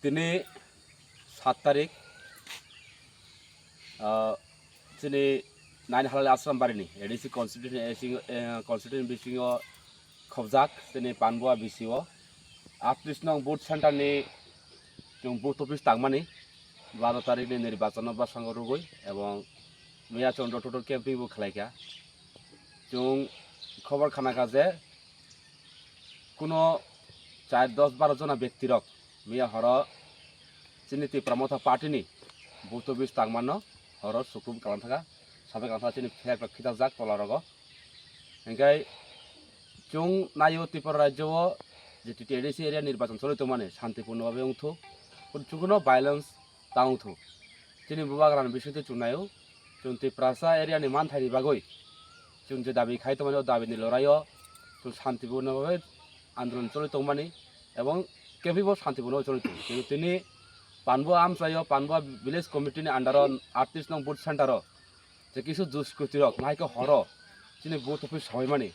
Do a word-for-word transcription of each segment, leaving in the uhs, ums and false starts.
Tini sat tarik, ah, chini nine halal Asram barini A D C constituency, eh, sing-, eh, constituency bisingo khobjak, chini Panbua B C o atris nong booth center ni chwng booth office tangmani baro tarik ni nirbachon no bwskango rwgwi, ebong miya chwng door to door camping bo khlaikha. Chwng khobor khanakha je kuno char dos baro jona bektirok miya horo chini Tipra Motha party ni booth office tangmano horo sukrum kalang thaka, sabai kalang thaka chini flag rok khitajak tola rogo. Hinkhe chwng naio Tripura rajyo o je T T A D C area nirbachon choli tongmani santipurno babe wngthu, chwngno violence ta wngthu. Chini bubagrani bisingtwi chwng naio, chwng Tiprasa area ni manthaini bagwi chwng je dabi khai tongmani, o dabini loraio chwng santipurno babe andolon choli tongmani, ebong kebengbo santipurno choli tongo. Kintu tini Panbua amchaio, Panbua village committee ni under o atris nong booth center o je kisu duskutirok mahaikhe horo chini booth office sabaimani,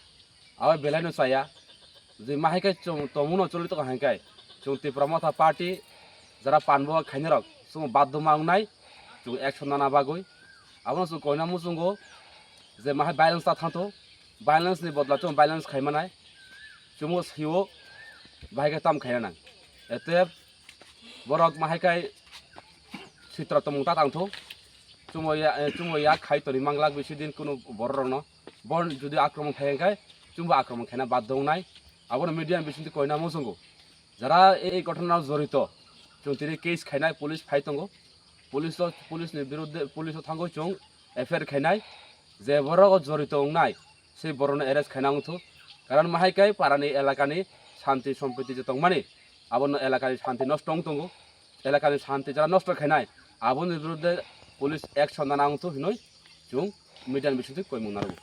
abo belaino chaya. Je mahaikhe chwng tongmungno choli tongo hinkhe chwng Tipra Motha party jara Panbua khainarok chwng baddo ma wngnai, chwng action nana bagwi. Abono chwng koina muchungo je mahai violence ta thangtho, violence ni bodla chwng violence khaimanai, chwngbo sio bahai khe tam khaina nang. Ete borok mahaikhe sitra tongmung ta tangtho, chwngbo ya, eh, chwngbo ya khai toni manglak bisi din kunu borok rokno. Bon jodi akromon khai hinkhe chwngbo akromon khaina baddo wngnai. Abono media ni bisingtwi koina muchungo. Jara ei ghotona jorito chwng tini case khainai, police phai tongo. Police o, police ni birudde, police o thangwi chwng F I R khainai. Je borok o jorito wngnai, sei borokno arrest khaina wngthu. Karon mahaikhe parani elakani shanti sompiti je tongmani, abono elakani shanti nosto wng tongo. Elakani shanti jara nosto khainai, aboni birudde police action nana wngthu hinwi chwng media ni bisingtwi koimung narwgo.